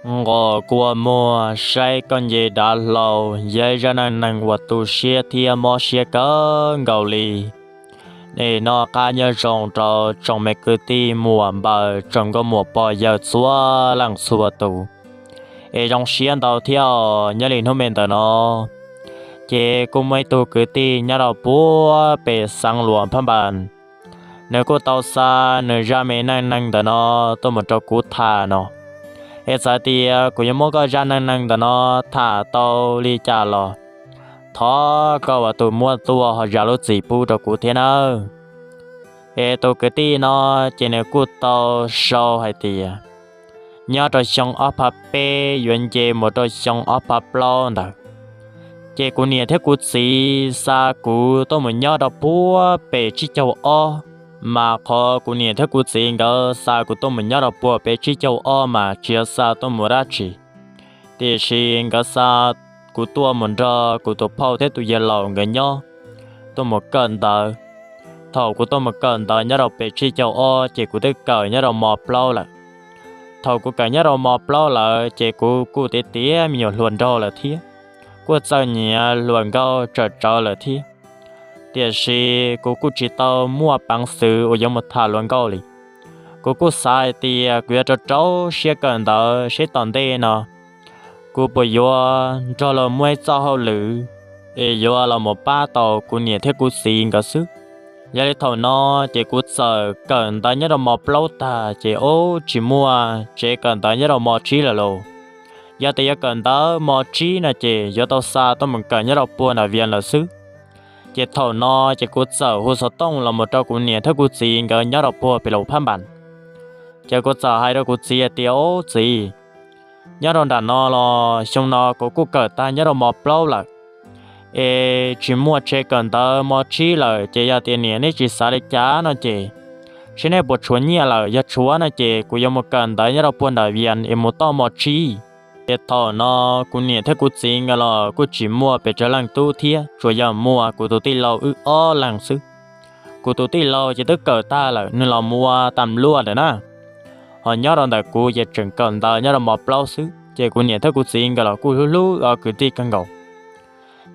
Nqos kua muag saib koj nce dav hlau, yog ib zaj neej neeg uas tu siab thiab mob siab kawg nkaus li. Nim no qab nyob zoo rau tsoom me kwv tij muam npaws tsoom nkauj muam pog yawg txhua leej txhua tus, es zoo siab ntau thiab os. Nyob li hnub me ntawm no ces kuj muaj ib tug kwv tij nyob rau puag pem xeev Luam Phab Npas, nws kuj tau xa nws zaj me neej neeg ntawm no tuaj mus rau kuv tham no. Es txawm tias kuv yuav muab koj zaj neej neeg ntawm no tham tau li cas los thov koj ua tus muab tuaj ho zam lub txim pub rau kuv thiab nawb. Es tus kwv tij no ces nws kuj tau sau hais tias nyob rau xyoo ob phav peb yuav nce mus rau xyoo ob phav plaub ntawd, ces kuv niam thiab kuv txiv xa kuv tuaj mus nyob rau puag pem tsib caug ob. Mas qhov kuv niam thiab kuv txiv nkawd xa kuv tuaj mus nyob rau puag pem tsib caug ob mas tsis yog xa tuaj mus dab tsi, tiam sis nkawd xa kuv tuaj mus nrog kuv tus phauj thiab tus yawg laus nkawd nyob, tuaj mus kawm ntawv. Thaum kuv tuaj mus kawm ntawv nyob rau pem tsib caug ob ces kuv twb kawm nyob rau mos plaub lawm. Thaum kuv kawm nyob rau mos plaub lawm ces kuv kuj tiav tiav me nyuam hluas nraug lawm thiab, kuj txawj nyiam hluas nkauj tsawm tsawv lawm thiab. Tiam sis kuv kuj tsis tau muaj peev xwm uas yuav mus tham hluas nkauj li. Kuv kuj xav hais tias kuv yuav rau rau siab kawm ntawv seb tom ntej no kuv puas yuav nrog luag muaj ib txoj hauj lwm es yuav los mus pab tau kuv niam thiab kuv txiv nkawd xwb. Yog li thaum no ces kuv txawm kawm ntawv nyob rau mos plaub tag ces ub tsis muaj tsev kawm ntawv nyob rau mos tsib lawm lauj. Yog tias yuav kawm ntawv mos tsib no ces yuav tau xa tuaj mus kawm nyob rau puag nram Vias lawm xwb. Ces thaum no ces kuv txawm hu xov tooj los mus rau kuv niam thiab kuv txiv nkawd nyob rau puag pem Luam Phab Npas. Ces kuv txawm hais rau kuv txiv hais tias, Ub txiv, nyob rau nram no los xyoo no kuv kuj kawm tag nyob rau mos plaub lawm, es tsis muaj tsev kawm ntawv mos tsib lawm, ces yog tias niam neb tsis xav li cas no ces seb neb puas tshuav nyiaj lawm, yog tshuav no ces kuv yuav mus kawm ntawv nyob rau puag nram Vias es mus toj mos tsib. Ces thaum no kuv niam thiab kuv txiv nkawd los kuj tsis muaj pes tsawg leej tub thiab, tsuas yog muaj kuv tus tij laug wb ob leeg xwb. Kuv tus tij laug ces twb kawm tag lawm, nws los mus ua tam luaj lawm na. Ho nyob rau ntawm kuv ces tseem kawm ntawv nyob rau mos plaub xwb, ces kuv niam thiab kuv txiv nkawd los kuj hlub hlub ob kwv tij kawg nkaus.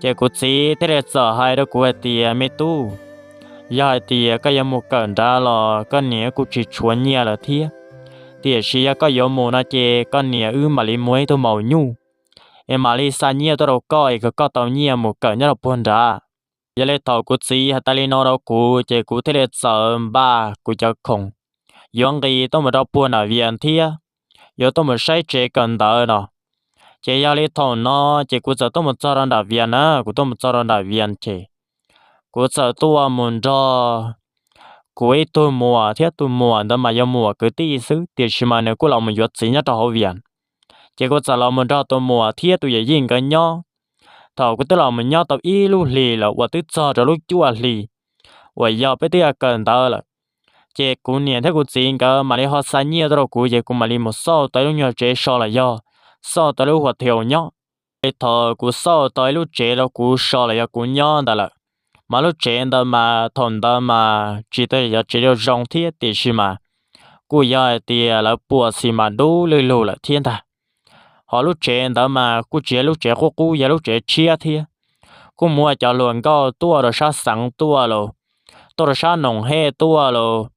Ces kuv txiv thiaj li txawm hais rau kuv hais tias, Me tub, yog hais tias koj yuav mus kawm nrad los koj niam kuj tsis tshuav nyiaj lawm thiab, tiam sis yog koj yuav mus no ces koj niam wb mam li muag ib tug maum nyuj es mam li xa nyiaj tuaj rau koj es kom koj tau nyiaj mus kawm nyob rau puag nrad. Yog li thaum kuv txiv hais tas li no rau kuv ces kuv thiaj li txawm npaj kuv cov khoom yuav nqis tuaj mus rau puag nram Vias thiab, yuav tuaj mus saib tsev kawm ntawv no. Ces yog li thaum no ces kuv txawm tuaj mus txog rau nram Vias na, kuv tuaj mus txog rau nram Vias ces kuv txawm tuaj mus nrog kuv ib tug muam thiab, tus muam ntawd mas yog muam kwv tij xwb, tiam sis mas nws kuj los mus yuav txiv nyob rau hauv Vias. Ces kuv txawm los mus nrog tus muam thiab tus yawm yij nkawd nyob. Thaum kuv twb los mus nyob tau ib lub hlis lawm uas twb txog rau lub cuaj hli uas yog peb twb kawm ntawv lawm, ces kuv niam thiab kuv txiv nkawd mam li ho xa nyiaj tuaj rau kuv, ces kuv mam li mus xauj tau ib lub nyuag tsev so los yog xauj tau lub huas thiaus nyob. Li thaum kuv xauj tau ib lub tsev rau kuv so los yog kuv nyob ntawd lawm, mas lub tsev ntawd mas thaum ntawd mas tsis tau yog tsev zoo thiab, tiam sis mas kuj yog hais tias lawv puas xis mas dub lwj lug lawm thiab ntag. Ho lub tsev ntawd mas kuj tsis yog lub tsev qub qub, yog lub tsev tshiab thiab. Kuj muaj cov hluas nkauj tuaj rau sab xeev tuaj los, tuaj rau sab Noom Hej tuaj los,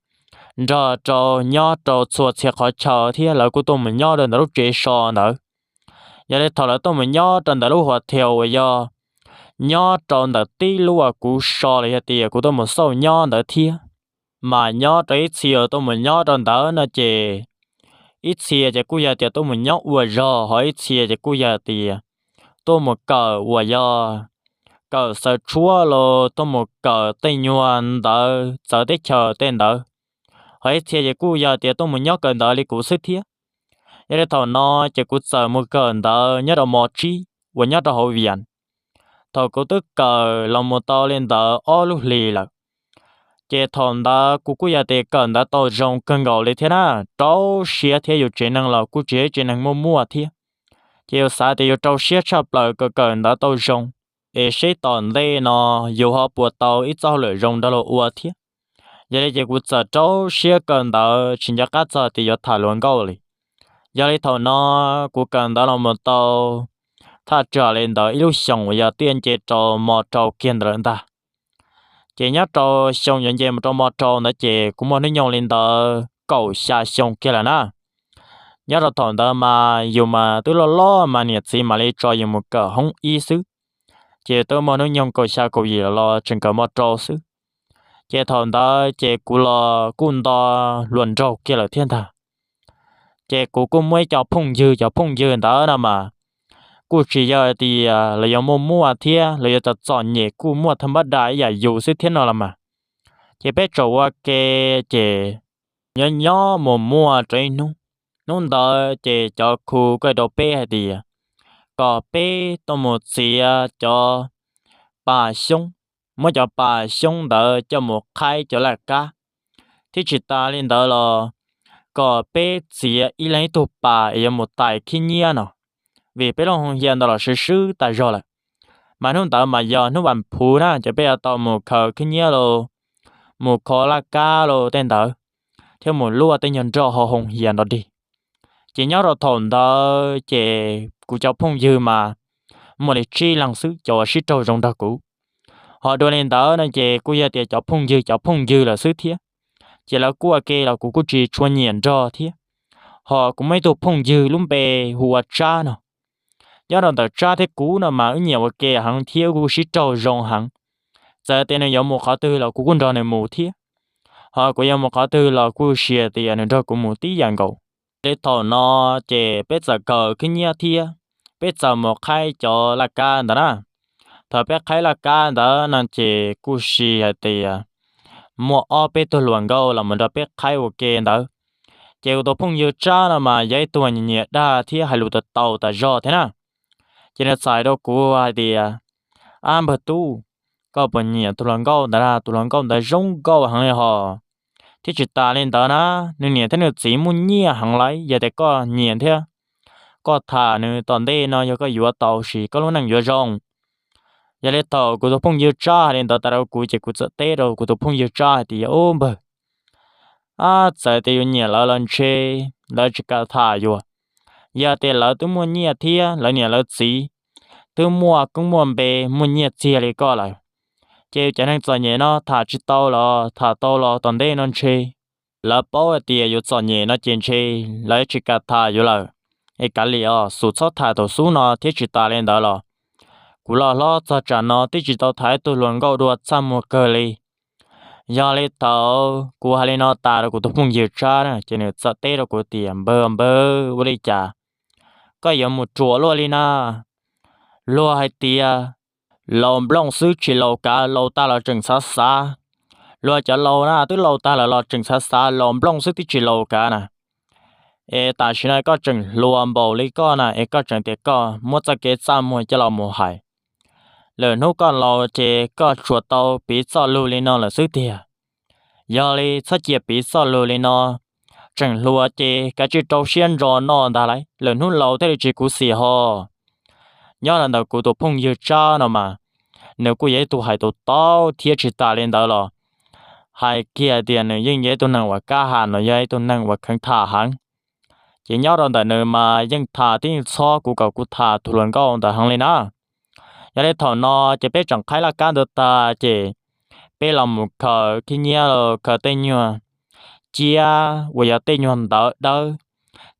nrog rau nyob rau txhua txhia qhov chaw thiab, lawv kuj tuaj mus nyob rau ntawm lub tsev so ntawd. Yog li thaum lawv tuaj mus nyob rau ntawm lub huas thiaus uas yog nyob rau ntawm tib lub uas kuv so los yog tias kuv tuaj mus xauj nyob ntawd thiab, mas nyob rau ib txhia tuaj mus nyob rau ntawd no ces ib txhia ces kuj yog tias tuaj mus nyob ua zog, ho ib txhia ces kuj yog tias tuaj mus kawm uas yog kawm xaws tshuab los tuaj mus kawm tej nyuag ntawv txawv teb chaws tej ntawd. Ho ib txhia ces kuj yog tias tuaj mus nyob kawm ntawv li kuv xwb thiab. Yog li thaum no ces kuv txawm mus kawm ntawv nyob rau mos tsib uas nyob rau hauv Vias. Thaum kuv twb kawm los mus tau li ntawd ob lub hlis lawm, ces thaum ntawd kuv kuj yog tias kawm ntawv tau zoo kawg nkaus li thiab na, rau siab thiab yus tsev neeg los kuj tsis yog tsev neeg muaj muaj thiab. Ces yus xav tias yus rau siab tshaj plaws kawm kawm ntawv tau zoo, es seb tom ntej no yus ho puas tau ib txoj hauj lwm zoo nrog luag ua thiab. Yog li ces kuv txawm rau siab kawm ntawv tsis nco qab txog tias yuav tham hluas nkauj li. Yog li thaum no kuv kawm ntawv los mus tau thaj tsam li ntawd ib lub xyoos uas yog tiaj nce rau mos rau kiag ntawd lawm ntag. Ces nyob rau xyoo yuav nce mus rau mos rau ntawd ces kuv muaj hnub nyoog li ntawd kaum xya xyoo kiag lawm na. Nyob rau thaum ntawd mas yus mas twb loj loj mas niam txiv mam li tso yus mus kawm hoob ib xwb. Ces twb muaj hnub nyoog kaum xya kaum yim los tseem kawm mos rau xwb. Ces thaum ntawd ces kuv los kuj nto hluas nraug kiag lawm thiab ntag. Ces kuv kuj muaj ib co phooj ywg, cov phooj ywg ntawd no mas kuj tsis yog tias lawv yuav muaj muaj thiab lawv yuav txom txom nyem, kuj muaj thaj npab da ib yam yus xwb thiab no los mas. Ces peb txawm ua ke, ces nyob nyob mus muaj rau ib hnub, hnub ntawd ces cov khu kuj rau peb hais tias kom peb tuaj mus txiav cov pas xyoob, muab cov pas xyoob ntawd coj mus qhaib cov laj kab, thiab tsis tas li ntawd los kom peb txiav ib leeg ib tug pas es yuav mus tais khib nyiab no, vim peb lub hoo hias ntawd los swb swb tas zog lawm. Mas hnub ntawd mas yog hnub vas phuv na, ces peb yuav tau mus khaws khib nyiab los, mus kho laj kab los tej ntawd, thiab mus luaj tej nyuag nroj hauv hoo hias nrov dig. Ces nyob rau thaum ntawd ces kuv cov phooj ywg mas muaj li tsib leeg xwb cov uas sib raug zoo nrog kuv. Ho dua li ntawd no ces kuj yog tias cov phooj ywg cov phooj ywg lawm xwb thiab, ces lawv kuj ua ke los kuv kuj tsis tshua nyiam nrog thiab. Ho kuv muaj ib tug phooj ywg lub npe hu ua Tsab no. Nyob rau ntawm Tsab thiab kuv no mas wb nyiam ua ke heev thiab wb kuj sib raug zoo heev. Txawm tias nws yuav mus qhov twg los kuv kuj nrog nws mus thiab, ho kuv yuav mus qhov twg los kuj sis tias nws nrog kuv mus tib yam nkaus. Li thaum no ces peb txawm khaws khib nyiab thiab peb txawm mus qhaib cov laj kab ntawd na. Thaum peb qhaib laj kab ntawd no ces kuj sis hais tias muaj ob peb tug hluas nkauj los mus nrog peb qhaib ua ke ntawd. Ces kuv tus phooj ywg Tsab no mas yog ib tug nyiam dag thiab hais lus tau tau tas zog thiab na. Ces nws txawm hais rau kuv hais tias, Ab npawg tub, koj puas nyiam tus hluas nkauj ntawd na? Tus hluas nkauj ntawd zoo nkauj heev li hos. Thiab tsis tas li ntawd na, nws niam thiab nws txiv muaj nyiaj heev lauj, yog tias koj nyiam thiab koj tham nws tom ntej no yog koj yuav tau sis koj lub neej yuav zoo. Yog li thaum kuv tus phooj ywg Tsab hais li ntawd tas rau kuv ces kuv txawm teb rau kuv tus phooj ywg Tsab hais tias, Ub npawg, ab, txawm tias yus nyiam lawv los ntshe lawv tsis kam tham yus. Yog tias lawv twb muaj nyiaj thiab lawv niam lawv txiv twb muaj koob muaj npe muaj nyiaj txiag li koj lawm, ces yus cov neeg txom nyem no tham tsis tau los tham tau los tom ntej no ntshe lawv paub hais tias yus txom nyem no ces ntshe lawv tsis kam tham yus lawm. Es kav liam os, xub txhob tham thaum xub no thiab tsis tas li ntawd los kuv loj hlob txog tsam no twb tsis tau tham ib tug hluas nkauj dua txaj muag kawg li. Yog li thaum kuv hais li no tas rau kuv tus phooj ywg Tsab na ces nws txawm teb rau kuv tias, Npawg npawg, ua li cas koj yuav mus ruam luaj li na? Luag hais tias laus nplooj xwb tsis laus kav, laus tag los tseem xav xav. Luag cov laus na twb laus tag lawm los tseem xav xav, laus nplooj xwb twb tsis laus kav na. Es tam sim no koj tseem hluas npaum li koj na es koj tseem tias koj muab txoj kev txaj muag coj los mus hais. Lwm hnub koj laus ces koj tsuas tau piv txoj lus li no lawm xwb tiag. Yog li txhob cia piv txoj lus li no, tseem hluas ces kav tsij rau siab ntso noj ntag lauj, lwm hnub laus thiaj li tsis khuv xim ho. Nyob los ntawm kuv tus phooj ywg Tsab no mas nws kuj yog ib tug hais tau tau thiab tsis tas li ntawd los hais kiag tias nws yeej yog ib tug neeg uas kab ham, nws yog ib tug neeg uas kheev tham heev. Ces nyob rau ntawm nws mas yeej tham thiab yeej txhob kuv kom kuv tham tus hluas nkauj ntawd heev li na. Yog li thaum no ces peb tseem qhaib laj kab ntawd tag ces peb los mus khaws khib nyiab los khaws tej nyuag ciab uas yog tej nyuag ntawv dawb,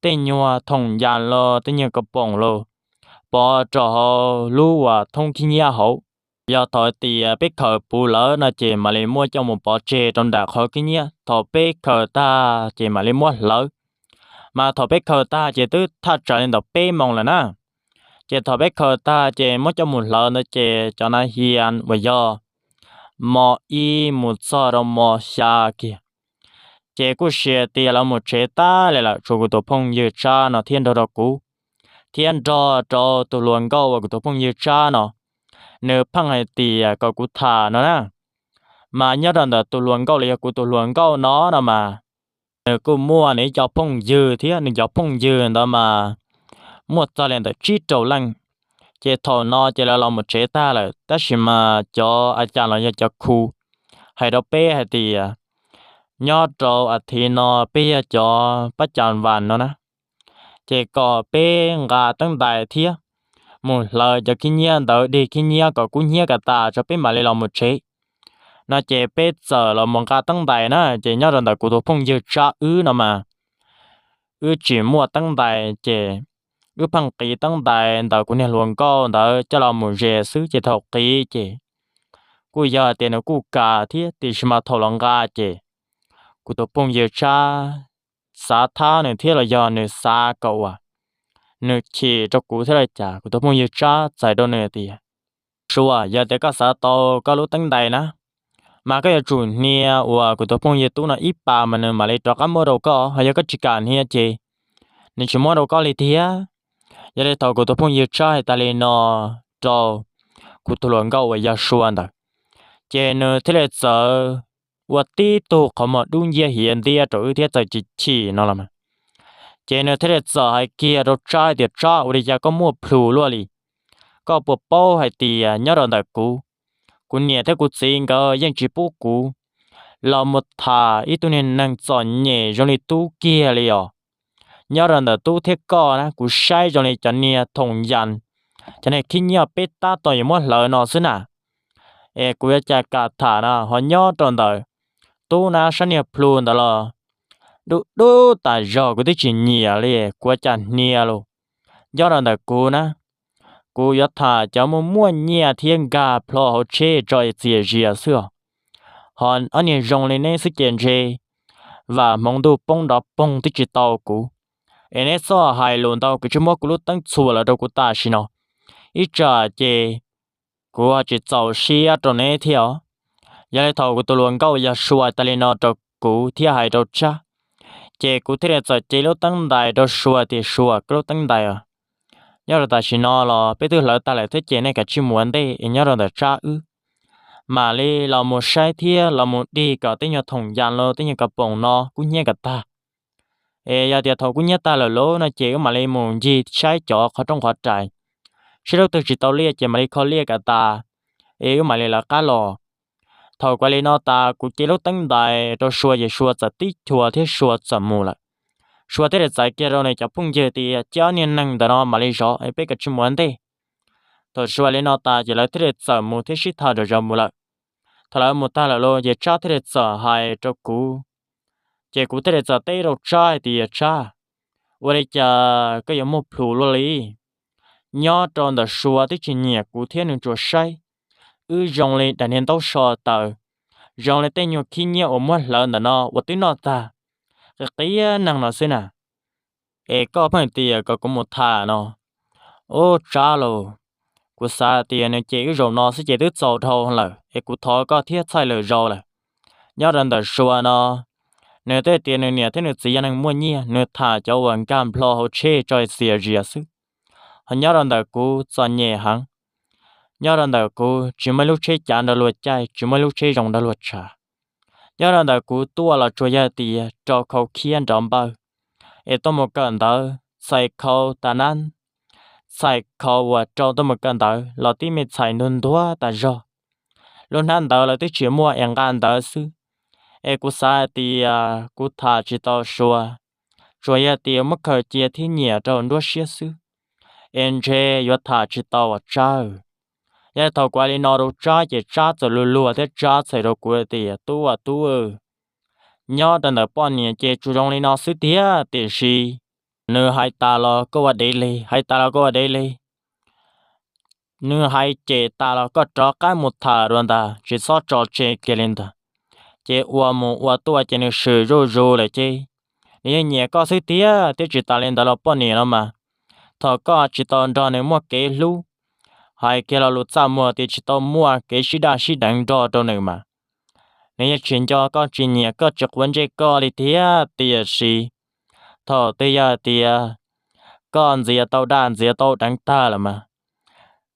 tej nyuag thoom yas los tej nyuag kas poom los pov rau hauv lub uas thoob khib nyiab hauv. Yog thaum tias peb khaws puv lawm no ces mam li muab coj mus pov tseg rau nram qhov khib nyiab, thaum peb khaws tag ces mam li muab hlawv. Mas thaum peb khaws tag ces twb thaj tsam li ntawm peb moos lawm na. Ces thaum peb khaws tag ces muab coj mus hlawv ntawd ces cov nas hias uas yog mos ib mus txog rau mos xya kiag, Ces kuj sis tias los mus tsev tag li lawm, tshuav kuv tus phooj ywg Tsab no thiab nrog rau kuv, thiab nrog rau tus hluas nkauj uas kuv tus phooj ywg Tsab no, nws pheej hais tias kom kuv tham no na. Mas nyob rau ntawm tus hluas nkauj los yog kuv tus hluas nkauj no no mas, nws kuj muaj nws ib co phooj ywg thiab, nws cov phooj ywg ntawd mas muaj txog li ntawm tsib rau leej. Ces thaum no ces lawv los mus tsev tag lawm, tab sis mas cov a cas los yog cov khu hais rau peb hais tias nyob rau a thiv no peb yog cov pab cas vas no na, ces kom peb nqa teeb ntais thiab mus hlawv cov khib nyiab ntawd, dig khib nyiab kom kub hnyiab kom tas tso peb mam li los mus tsev no. Ces peb txawm los mus nqa teeb ntais na. Ces nyob rau ntawm kuv tus phooj ywg Tsab wb no mas, wb tsis muaj teeb ntais ces wb pheej qiv teeb ntais ntawm kuv niag hluas nkauj ntawd coj los mus ze xwb. Ces thaum qiv ces kuj yog hais tias nws kuj kam thiab, tiam sis mas thaum los nqa ces kuv tus phooj ywg Tsab xav thab nws thiab los yog nws xav kom uas nws chim rau kuv thiab los cas, kuv tus phooj ywg Tsab txais rau nws tias, Sua, yog tias koj xav tau koj lub teeb ntais na, mas koj yuav tsum hnia uas kuv tus phooj ywg Tub no ib pas mas nws mam li rov qab muab rau koj, ho yog koj tsis kam hnia ces nws tsis muab rau koj li thiab. Yog li thaum kuv tus phooj ywg Tsab hais tas li no rau kuv tus hluas nkauj uas yog Sua ntawd, ces nws thiaj li txawm ua tib tug qhov muag dub nciab hiav ntiab rau wb thiab txawm chim chim no los mas, ces nws thiaj li txawm hais kiag rau Tsab hais tias, Tsab, ua li cas koj muaj plhus luaj li? Koj puas paub hais tias nyob rau ntawm kuv, kuv niam thiab kuv txiv nkawd yeej tsis pub kuv los mus tham ib tug niag neeg txom nyem zoo li Tub kiag li os. Nyob rau ntawm Tub thiab koj na, kuv saib zoo li cov niag thoom yas, cov niag khib nyiab peb tab tom yuav muab hlawv no xwb na. Es kuv yuav cas kam tham na, ho nyob rau ntawm Tub na, sab niag plhu ntawd los dub dub tas zog, kuv twb tsis nyiam li, kuv yuav cas hnia los. Nyob rau ntawm kuv na, kuv yuav tham cov muaj muaj nyiaj thiab nkag plho hauv tsheb tso es txias zias xwb os. Ho ob niag zoo li neb xwb ces ntshe vam hmoov ntuj poob nrov poog twb tsis tau kuv. Es neb txhob hais lus ntau, kuv tsis muab kuv lub teeb txhuam los rau kuv tam sim no, ib tsam ces kuv ho tsis txaus siab rau neb thiab os. Yog li thaum kuv tus hluas nkauj yog Sua tas li no rau kuv thiab hais rau Tsab, ces kuv thiaj li txawm cev lub teeb ntais rau Sua tias, Sua, koj lub teeb ntais os, nyob rau tam sim no los peb twb hlawv tag lawm thiab ces nej kav tsij mus ua ntej es nyob rau ntawm Tsab wb mam li los mus saib thiab los mus dig kom tej nyuag thoom yas los tej nyuag kas poom no kub hnyiab kom tag. Es yog tias thaum kub hnyiab tag lawm lauj no ces wb mam li mus ncig saib cov qhov rooj qhov rais, saib lub twg tsis tau liaj ces mam li kho liaj kom tas, es wb mam li lawv qab los. Thaum kuv li no tas, kuv cev lub teeb ntais rau Sua ces Sua txawm tib chua thiab Sua txawm mus lawm. Sua thiaj li txais kiag rau nws cov phooj ywg tias, Cia ob niag neeg ntawm no mam li zov es peb kav tsij mus ua ntej. Thaum Sua li no tas ces lawv thiaj li txawm mus thiab sib tham zom zaws mus lawm. Thaum lawv mus tag lawm lauj ces Tsab thiaj li txawm hais rau kuv, ces kuv thiaj li txawm teb rau Tsab hais tias, Tsab, ua li cas koj yuav muaj plhus luaj li? Nyob rau ntawm Sua twb tsis nyiam kuv thiab nws tsuas saib wb zoo li daim niag ntaub so taws, zoo li tej nyuag khib nyiab uas muab hlawv ntawm no uas twb noj tag, qia qia neeg no xwb na. Es koj pheej tias kom kuv mus tham no. Ub, Tsab lauj, kuv xav tias nws cem wb zaum no xwb ces twb txaus dhau lawm, es kuv thov koj thiab txhawj lwm zaus lawm. Nyob rau ntawm Sua no, nws twb tias nws niam thiab nws txiv yog neeg muaj nyiaj, nws tham cov uas nkag nplho hauv tsheb tso xias zias xwb. Ho nyob rau ntawm kuv txom nyem heev. Nyob rau ntawm kuv tsis muaj ib lub tsheb cav nrog luag caij, tsis muaj ib lub tsheb zoo nrog luag tshav. Nyob rau ntawm kuv tuaj los tsuas yog tias rau khau khiab nrov npawg, es tuaj mus kawm ntawv txhais khau tas nab, txhais khau uas rau tuaj mus kawm ntawv los tib me txhais ntuag ntuag tas zog. Lub hnab ntawv lawv twb tsis muaj es nqa ntawv xwb. Es kuv xav hais tias kuv tham tsis tau Sua, tsuas yog tias muab khaws cia thiab nyiam rau nruab siab xwb, es ntshe yuav tham tsis tau Tsab. Yog thaum kuv hais li no rau Tsab ces Tsab txawm luag luag thiab Tsab txhais rau kuv tias, Tub aw, Tub aw, nyob rau ntawm poj niam ces tsuas zoo li no xwb tiag, tiam sis nws hais tas los koj ua dev li, hais tas los koj ua dev li. Nws hais cem tas los koj rov qab mus tham dua ntag, tsis txhob tso tseg kiag li ntag. Ces ua mus ua tuaj ces nws swm zuj zus lawm ces nws yeej nyiam koj xwb tiag, thiab tsis tas li ntawd los poj niam no mas thaum koj tsis tau nrog nws muaj kev hlub, hais kiag lo lus txaj muag tias tsis tau muaj kev sib daj sib deev nrog rau nws mas nws yeej tsis nco koj, tsis nyiam koj, tsis quav ntsej koj li thiab. Tiam sis thaum twg yog tias koj ntxias tau daj ntxias tau deev tag lawm mas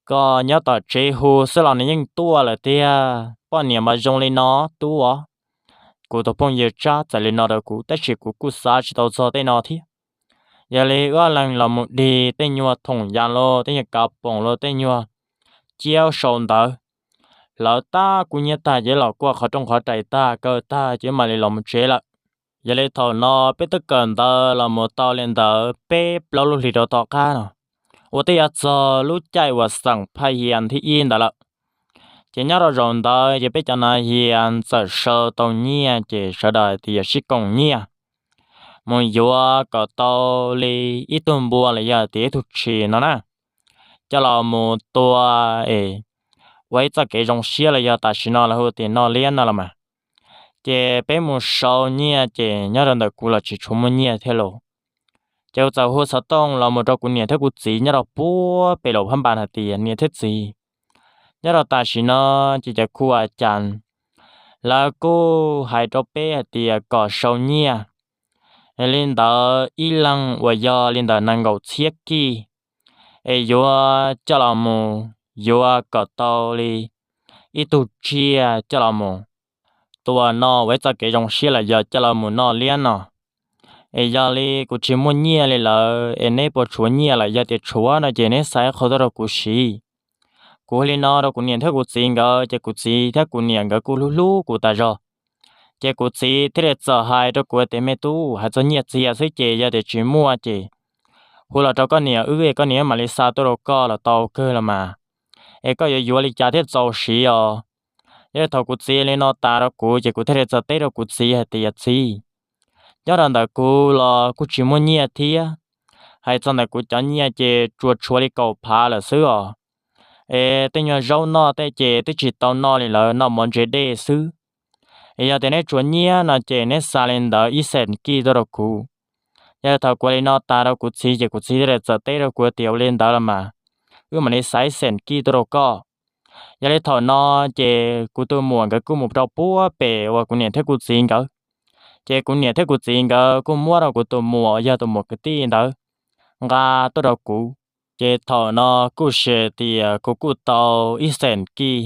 koj nyob tom tsev hu xwb los nws yeej tuaj lawm tiag. Poj niam mas zoo li no tub os. Kuv tus phooj ywg Tsab txais li no rau kuv, tab sis kuv kuj xav tsis tau txog tej no thiab. Yog li wb ob leeg los mus dig tej nyuag thoom yas los, tej nyuag kav poom los, tej nyuag ciab sau ntawv, hlawv tab kuj nyiab tag ces los kuaj qhov rooj qhov rais tag kaw tag ces mam li los mus tsev lawm. Yog li thaum no peb twb kawm ntawv los mus tau li ntawd peb plaub lub hlis rau tom qab no, ua tej yog txog lub caij uas xeem phaj hias thib ib ntawd lawm. Ces nyob rau zaum ntawd ces peb cov nas hias txawm sau tau nyiaj ces sawv daws tias sib koom nyiaj mus yuav kom tau li ib tug npua los yog tias ib tug tshis no na, coj los mus tua es ua ib txoj kev zoo siab los yog tam sim no lawv hu tias noj liab no los mas. Ces peb mus sau nyiaj ces nyob rau ntawm kuv los tsis tshua muaj nyiaj thiab los. Ces kuv txawm hu xov tooj los mus rau kuv niam thiab kuv txiv nyob rau puag pem Luam Phab Npas hais tias niam thiab txiv, nyob rau tam sim no ces cov khu a cas lawv kuj hais rau peb hais tias kom sau nyiaj li ntawd ib leeg uas yog li ntawm nees nkaum txhiab kij, es yuav coj los mus yuav kom tau li ib tug tsiaj coj los mus tua no ua ib txoj kev zoo siab los yog coj los mus noj liab no. Es yog li kuv tsis muaj nyiaj li lawm es neb puas tshuav nyiaj lawm? Yog tias tshuav no ces neb xa ib qho tuaj rau kuv siv. Kuv hais li no rau kuv niam thiab kuv txiv nkawd ces kuv txiv thiab kuv niam nkawd kuj hlub hlub kuv tas zog. Ces kuv txiv thiaj li txawm hais rau kuv tias me tub, hais txog nyiaj txiag xwb ces yog tias tsis muaj ces hu los rau koj niam wb es koj niam mam li xa tuaj rau koj los tau kawg los mas. Es koj yuav yuav li cas thiaj txaus siv os? Yog li thaum kuv txiv li no tas rau kuv ces kuv thiaj li txawm teb rau kuv txiv hais tias txiv, nyob rau ntawm kuv los kuj tsis muaj nyiaj thiab. Hais txog ntawm kuv cov nyiaj ces tsuas tshuav li kaum phav lawm xwb os. Es tej nyuag zaub noj tej ces twb tsis tau noj li lawm, noj mov ntse dej xwb. Es yog tias neb tsuav nyiaj no ces neb xa li ntawd ib xees kij tuaj rau kuv. Yog li thaum kuv li no tas rau kuv txiv ces kuv txiv thiaj li txawm teb rau kuv tias ua li ntawd los mas, wb mam li xa ib xees kij tuaj rau koj. Yog li thaum no ces kuv tus muam nkawd kuj mus rau puag pem uas kuv niam thiab kuv txiv nkawd. Ces kuv niam thiab kuv txiv nkawd kuj muab rau kuv tus muam yog tus muam kwv tij ntawd nqa tuaj rau kuv. Ces thaum no kuj xws tias kuv kuj tau ib xees kij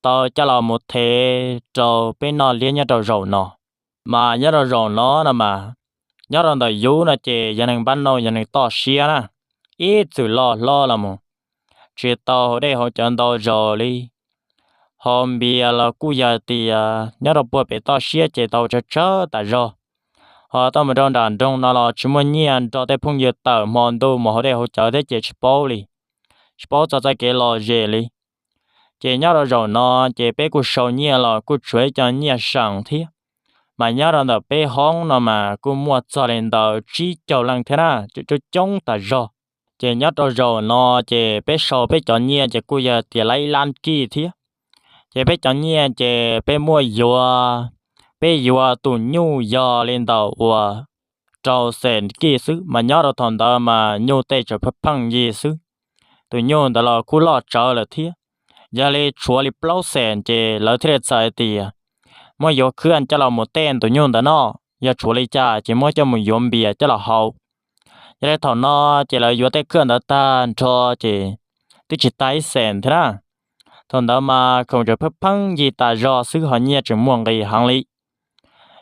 tau coj los mus thev rau peb noj liab nyob rau zaum no. Mas nyob rau zaum no no mas, nyob rau ntawm yus no ces yog neeg npab nauj yog neeg toj siab na, ib txwm loj hlob los mus tsis tau haus dej haus cawv ntau zaus li. Haus npias los kuj yog tias nyob rau puag pem toj siab ces tau tsawg tsawg tas zog. Ho tuaj mus rau nram nroog no los tsis muaj nyiaj nrog tej phooj ywg tawm hmo ntuj mus haus dej haus cawv thiab ces tsis paub li, tsis paub txog txoj kev lom zem li. Ces nyob rau zaum no ces peb kuj sau nyiaj los kuj tshuav ib co nyiaj seem thiab. Mas nyob rau ntawm peb hoob no mas kuj muaj txog li ntawm tsib caug leej thiab na, coob coob tas zog. Ces nyob rau zaum no ces peb sau peb cov nyiaj ces kuj yog tias lab ib lab kij thiab. Ces peb cov nyiaj ces peb muab yuav, peb yuav tus nyuj yog li ntawm uas rau xees kij xwb, mas nyob rau thaum ntawd mas nyuj tej tseem pheej pheej yig xwb. Tus nyuj ntawd los kuj loj tsawv lawm thiab. Yog li tshuav li plaub xees ces lawv thiaj li txawm hais tias muab yuav khwb coj los mus tej tus nyuj ntawd noj, yog tshuav li cas ces muab coj mus yuav npias coj los haus. Yog li thaum no ces lawv yuav tej khwb ntawd tag nrho ces twb tsis tag ib xees thiab na. Thaum ntawd mas khoom tseem pheej pheej yig tas zog xwb ho nyiaj tseem muaj nqis heev li.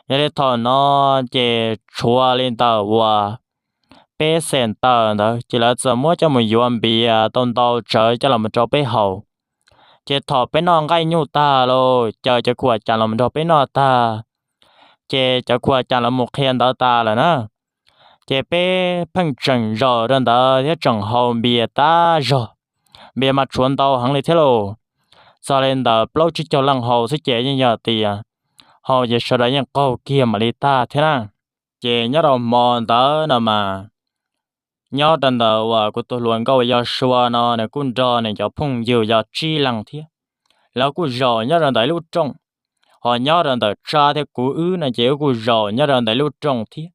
Yog li thaum no ces tshuav li ntawm uas peb xees tawm ntawd ces lawv txawm muab coj mus yuav npias tau ntau tsawv coj los rau peb haus. Ces thaum peb noj nqaij nyuj tag los caw cov khuam cas los nrog peb noj tag, ces cov khuam cas los mus qhia ntawv tas lawm na. Ces peb pheej tseem zaum rau ntawd thiab tseem haus npias tas zog. Npias mas tshuav ntau heev li thiab lauj. Txog li ntawm plaub tsib caug leej haus xwb ces yeej yog tias haus ces sawv daws yeej qaug kiag mam li tag thiab na. Ces nyob rau hmo ntawd no mas, nyob rau ntawm uas kuv tus hluas nkauj yog Sua no nws kuj nrog nws cov phooj ywg yog tsib leeg thiab, lawv kuj zaum nyob rau ntawm ib lub rooj. Ho nyob rau ntawm Tsab thiab kuv wb no ces wb kuj zaum nyob rau ntawm ib lub rooj thiab.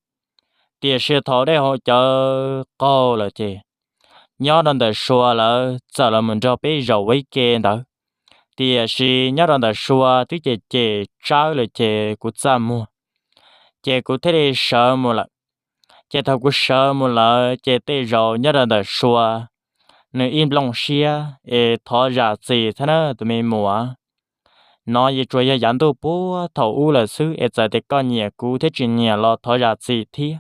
Tiam sis thaum dej haus cawv qaug lawm ces nyob rau ntawm Sua lawv txawm los mus nrog peb zaum ua ib ke ntawd. Tiam sis nyob rau ntawm Sua twb cem cem Tsab lawm ces kuv txaj muag, ces kuv thiaj li sawv mus lawm. Ces thaum kuv sawv mus lawm ces tej zaum nyob rau ntawm Sua, nws ib nplooj siab es thov zam txim thiab na tus me muam. No yeej tsuas yog yav ntuj puag thaum ub lawm xwb es txawm tias koj nyiam kuv thiab tsis nyiam los thov zam txim thiab.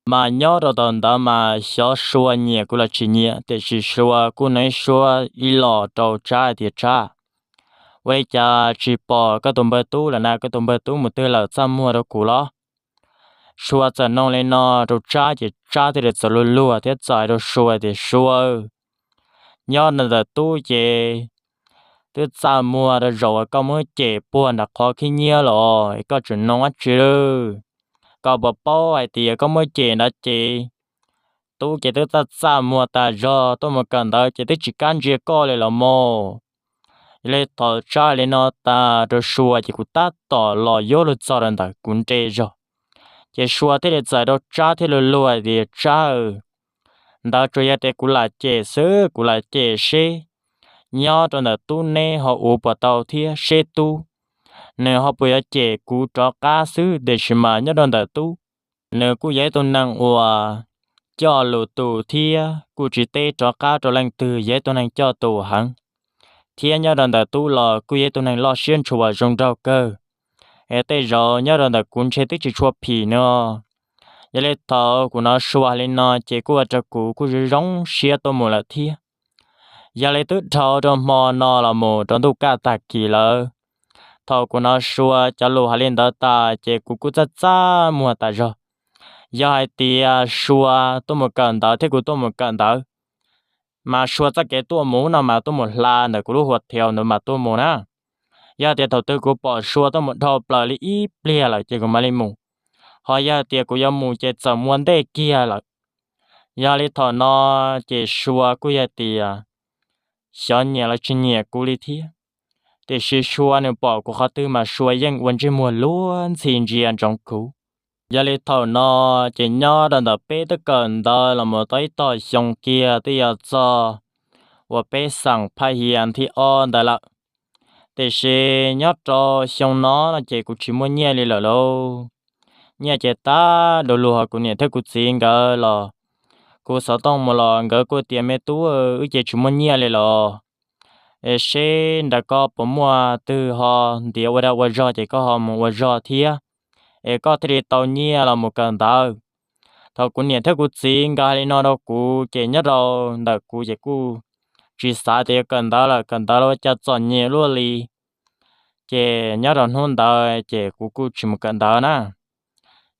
Mas nyob rau thaum ntawd mas xyov Sua nyiam kuv los tsis nyiam, tiam sis Sua kuj hnav suab ib los rau Tsab hais tias, Tsab, ua li cas tsis pom koj tus npawg tub lawm na? Koj tus npawg tub mus twg lawm, txaj muag rau kuv los? Sua txawm nug li no rau Tsab ces Tsab thiaj li txawm luag luag thiab txawm hais rau Sua tias, Sua, nyob ntawm tub ces twb txaj muag rau zaum uas koj muab cem puag nram qhov khib nyiab los es koj tseem nug dab tsi lawm? Koj puas paub hais tias koj muab cem ntawd ces tub ces twb txaj txaj muag tas zog, tuaj mus kawm ntawv ces twb tsis kam ntsia koj li los mas. Yog li thaum Tsab li no tas rau Sua ces kuv tab tom los yuav luag txog rau ntawm kuv nres zog, ces Sua thiaj li txawm rau Tsab thiaj luag luag hais tias, Tsab, ntawd tsuas yog tias kuv lam cem xwb, kuv lam cem seb nyob rau ntawm tub neb ho ua puas tau thiab seb tub nws ho puas yuav cem kuv rov qab xwb, tiam sis mas nyob rau ntawm tub, nws kuj yog ib tug neeg uas coj lus tus thiab kuj tsis teb rov qab rau leej twg, yog ib tug neeg coj tus heev. Thiab nyob rau ntawm tub los kuj yog ib tug neeg loj siab ntshua zoo nraug kawg, es tej zaum nyob rau ntawm kuv ntshe twb tsis tshua phim no. Yog li thaum kuv hnov Sua hais li no ces kuj ua rau kuv kuj zoo zoo siab tuaj mus lawm thiab. Yog li twb dhau rau hmo no los mus rau ntuj kaj tag kis lawm, thaum kuv hnov Sua cov lus hais li ntawd tas ces kuv kuj txaj txaj muag tas zog. Yog hais tias Sua tuaj mus kawm ntawv thiab kuv tuaj mus kawm ntawv, mas Sua txoj kev tuaj mus no mas tuaj mus hla ntawm kuv lub hua thiaus ntawd mas tuaj mus na. Yog tias thaum twg kuv pom Sua tuaj mus dhau plaws li ib pliag lawm ces kuv mam li mus, ho yog tias kuv yuav mus ces txawm mus ua ntej kiag lawm. Yog li thaum no ces Sua kuj yog tias xyov nyiam los tsis nyiam kuv li thiab, tiam sis Sua nws pom kuv qhov twg mas Sua yeej ua ntsej muag luag ntxhi ntsia ntsoov kuv. Yog li thaum no ces nyob rau ntawm peb twb kawm ntawv los mus tau ib tog xyoo kiag twb yuav txog uas peb xeem phaj hias nthib ob ntawd lawm. Tiam sis nyob rau xyoo no no ces kuv tsis muaj nyiaj li lawm lauj. Nyiaj ces tab du lug, ho kuv niam thiab kuv txiv nkawd los, kuv xov tooj mus los nkawd kuj tias, Me tub, wb ces tsis muaj nyiaj li los, es seb nram koj puas muaj twg ho ntiav ua dag ua zog ces koj ho mus ua zog thiab, es koj thiaj li tau nyiaj los mus kawm ntawv. Thaum kuv niam thiab kuv txiv nkawd hais li no rau kuv ces nyob rau ntawm kuv ces kuj tsis xav tias yuav kawm ntawv lawm, kawm ntawv los ua cas txom nyem luaj li. Ces nyob rau hnub ntawd ces kuv kuj tsis mus kawm ntawv na.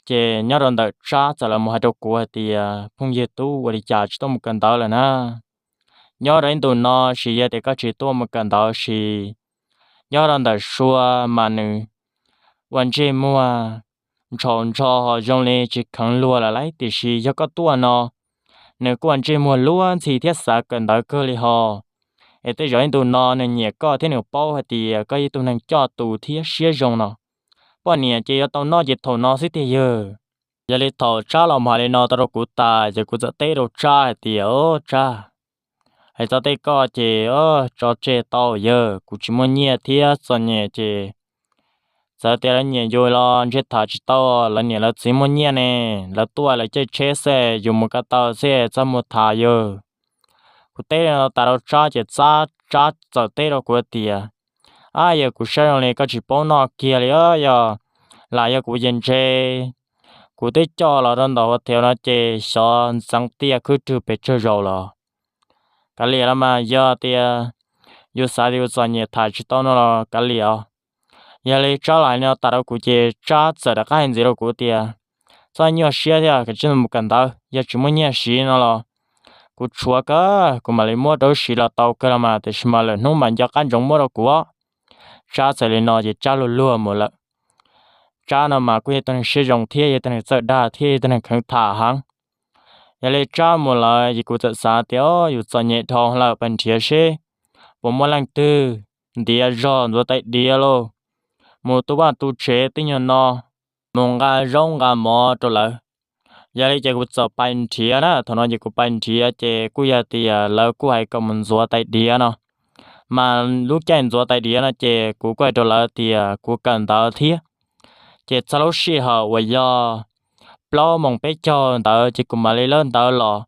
Ces nyob rau ntawm Tsab txawm los mus hais rau kuv hais tias, Phooj ywg tub, ua li cas tsis tuaj mus kawm ntawv lawm na? Nyob rau ib ntus no sis yog tias koj tsis tuaj mus kawm ntawv sis nyob rau ntawm Sua mas nws ua ntsej muag ntshau ntsho ho zoo li tsis kheev luag lawm lauj, tiam sis yog koj tuaj no nws kuj ua ntsej muag luag ntxhi thiab xav kawm ntawv kawg li ho. Es tej zaum ib ntus no nws nyiam koj thiab nws paub hais tias koj yog ib tug neeg coj tus thiab siab zoo no, poj niam ces yuav tau noj ces thaum no xwb tiag yawg. Yog li thaum Tsab los mus hais li no tau rau kuv tas ces kuv txawm teb rau Tsab hais tias, Tsab, hais txog tej koj ces tso tseg tau yawg, kuv tsis muaj nyiaj thiab txom nyem ces txawm tias lawv nyiam yus los ntshe tham tsis tau, lawv niam lawv txiv muaj nyiaj ne, lawv tuaj lawv caij tsheb xwb, yus mus ko taw xwb, txhob muaj tham yawg. Kuv teb li no tas rau Tsab ces Tsab txawm teb rau kuv tias, Ab, yog kuv saib zoo li koj tsis paub noj kiag li, yog lam yog kuv ces ntshe kuv twb coj los rau ntawm hua thiaus no ces xyov ntxeev tiaj khwb rwg pes tsawg zaus los kav liam los mas, yog tias yus xav tias yus txom nyem tham tsis tau no los kav liam os. Yog li Tsab los hais li no tas rau kuv ces Tsab txawm rov qab hais ntxiv rau kuv tias, Txhob nyuaj siab thiab, koj cia li mus kawm ntawv, yog tsis muaj nyiaj siv no los kuv tshuav kawg, kuv mam li muab rau wb siv los tau kawg los mas, tiam sis mas lwm hnub mam nco qab ntsoov muab rau kuv. Tsab txawm li no ces Tsab luag luag mus lawm. Tsab no mas kuj yog ib tug neeg siab zoo thiab yog ib tug neeg txawj dag thiab yog ib tug neeg kheev tham heev. Yog li Tsab mus lawm ces kuv txawm xav tias, Yus txom nyem dhau lawm, pab nrhiav seb puas muaj leej twg ntiav zog ntxuav tais diav lauj, mus tu vaj tu tsev tej nyuag no, mus nqa zaub nqa mov rau lawv. Yog li ces kuv txawm pais nrhiav na, thaum no ces kuv pais nrhiav ces kuj yog tias lawv kuj hais kom mus ntxuav tais diav no. Mas lub caij ntxuav tais diav no ces kuv kuj hais rau lawv tias kuv kawm ntawv thiab. Ces txog lub sij hawm uas yog plaub moos peb caug ntawd ces kuv mam li lawb ntawv los.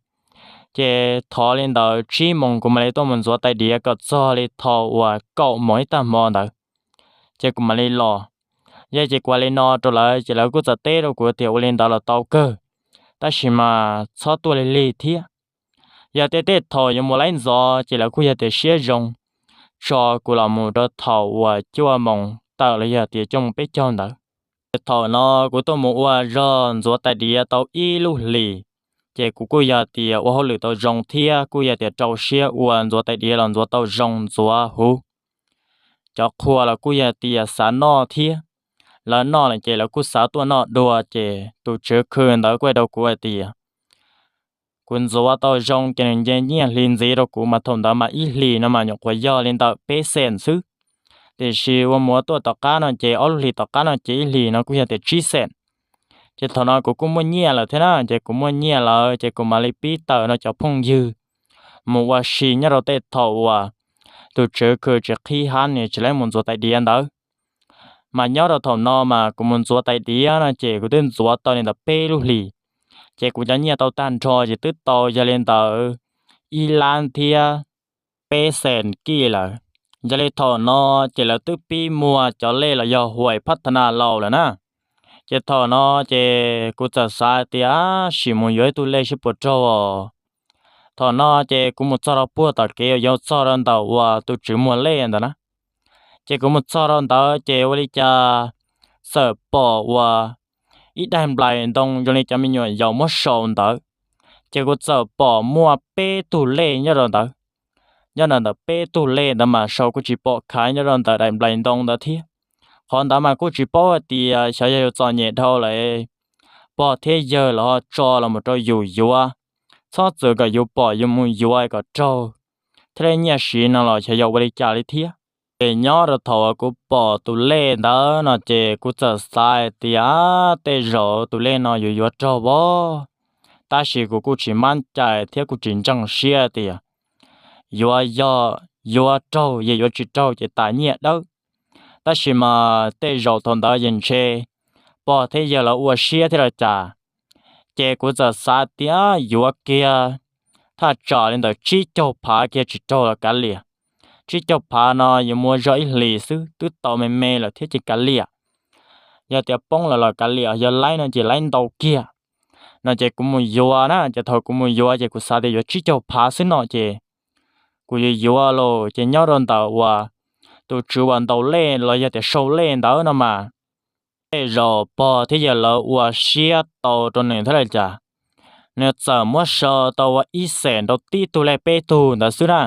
Ces thov li ntawd tsib moos kuv mam li tuaj mus ntxuav tais diav kom txog li thaum uas kaum moos ib tag hmo ntawd, ces kuv mam li los. Yog ces kuv ua li no rau lawv ces lawv kuj txawm teb rau kuv tias ua li ntawd los tau kawg, tab sis mas txhob tuaj lig lig thiab. Yog tej tej thaum yuav mus laib ntxov ces lawv kuj yog tias siab zoo tso kuv los mus rau thaum uas cuaj moos tawm los yog tias cuaj moos peb caug ntawd. Ces thaum no kuv tuaj mus ua zog ntxuav tais diav tau ib lub hlis, ces kuv kuj yog tias ua hauj lwm tau zoo thiab kuj yog tias rau siab ua ntxuav tais diav los ntxuav tau zoo ntxuav huv. Cov qhua los kuj yog tias xav noj thiab, lawv noj lawm ces lawv kuj xav tuaj noj dua. Ces tus tswv khw ntawd kuj hais rau kuv hais tias kuv ntxuav tau zoo ces nws nce nyiaj hli ntxiv rau kuv, mas thaum ntawd mas ib hlis no mas nyuam qhuav yog li ntawm peb xees xwb. Tiam sis ua mus ua tuaj tom qab no ces ob lub hlis tom qab no ces ib hlis no kuj yog tias tsib xees. Ces thaum no kuv kuj muaj nyiaj lawm thiab na, ces kuv muaj nyiaj lawm ces kuv mam li pib tawm no cov phooj ywg mus ua si nyob rau tej thaum uas tus tswv khw tsis qhib hab nws tsis laib mus ntxuav tais diav ntawd. Mas nyob rau thaum no mas kuv mus ntxuav tais diav no ces kuv twb ntxuav tau li ntawm peb lub hlis, ces kuv cov nyiaj tau tag nrho ces twb tau yog li ntawd ib lab thiab peb xees kij lawm. Yog li thaum no ces lawv twb pib muag cov lej los yog huais phab tha nas laus lawm na. Ces thaum no ces kuv txawm xav tias sim mus yuav ib tug lej seb puas raug os. Thaum no ces kuv mus txog rau puag tom kev uas yuav txog rau ntawm uas tus tswv muag lej ntawd na. Ces kuv mus txog rau ntawd ces ua li cas txawm pom uas ib daim nplais ntoo zoo li cov me nyuam yaus muab sau ntawd. Ces kuv txawm pom muaj peb tug lej nyob rau ntawd. Nyob ntawm ntawm peb tug lej ntawd mas sau kuj tsis pom khaiv nyob rau ntawm daim nplais ntoo ntawd thiab. Qhov ntawd mas kuj tsis paub hais tias xyov yog yus txom nyem dhau lawm, pog thiab yawg los ho tso los mus rau yus yuav, txhob txwm kom yus pom yus mus yuav kom raug thiab li nyiaj siv no los xyov yog ua li cas li thiab. Ces nyob rau thaum uas kuv pom tus lej ntawd no ces kuv txawm xav tias tej zaum tus lej no yuav yuav raug vov, tab sis kuv kuj tsis mab cai thiab kuj tsis ntseeg siab tias yuav yog yuav raug, yog yuav tsis raug ces tas nyiaj dawb. Tab sis mas tej zaum thaum ntawd yeej ntshe pog thiab yawg lawv ua siab thiab los cas, ces kuv txawm xav tias yuav kiag thaj tsam li ntawm tsib caug phav kiag tsis raug los kav liam. Tsib caug phav no yuav muaj zog ib hlis xwb twb tau me me lawm thiab ces kav liam. Yog tias poob lawm los kav liam, yog laib no ces laib ntau kiag. No ces kuv mus yuav na, ces thaum kuv mus yuav ces kuv xav tias yuav tsib caug phav xwb no ces kuv yuav yuav los ces nyob rau ntawm uas tus tswv uas ntaus lej los yog tias sau lej ntawd no mas tej zaum pog thiab yawg lawv ua siab tau rau nws thiab los cas, nws txawm muab sau tau ua ib xees rau tib tug lej peb tug ntawd xwb na.